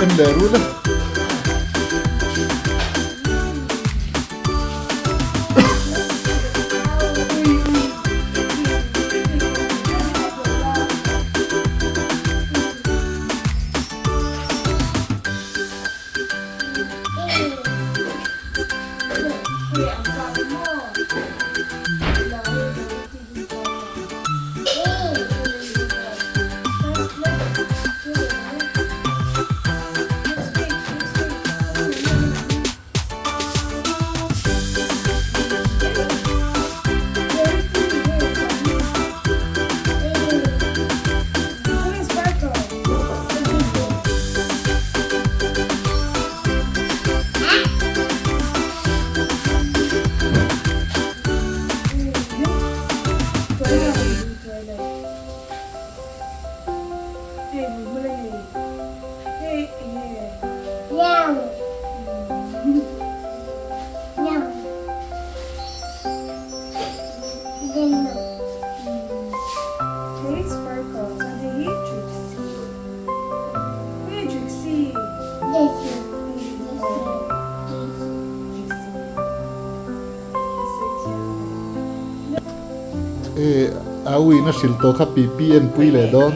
En leh ru le. E a uina hrilh tawh kha pipi en pui leh dawn.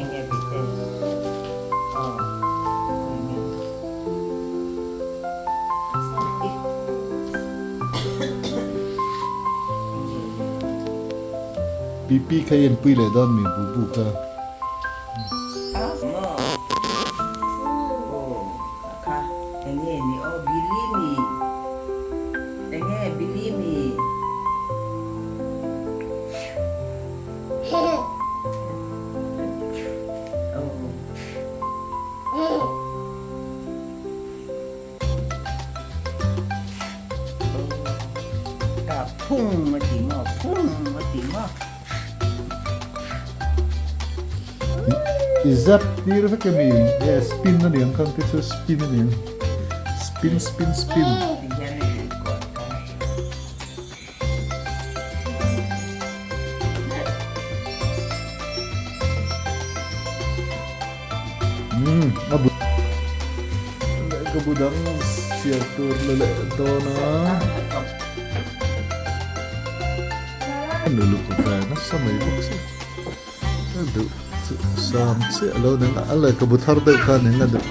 Pipi kha i en pui leh dawn mi bubu kha. I zap tir vek emi e spin a niang khan te chu spin a niang spin spin spin. Umm a bu lehkhabu dang chhiar tur la leh dawn a. Luluk ve nasa mai bawk si a duh chu sam chiah lo nen a lehkhabu thar deuh khan in a duh.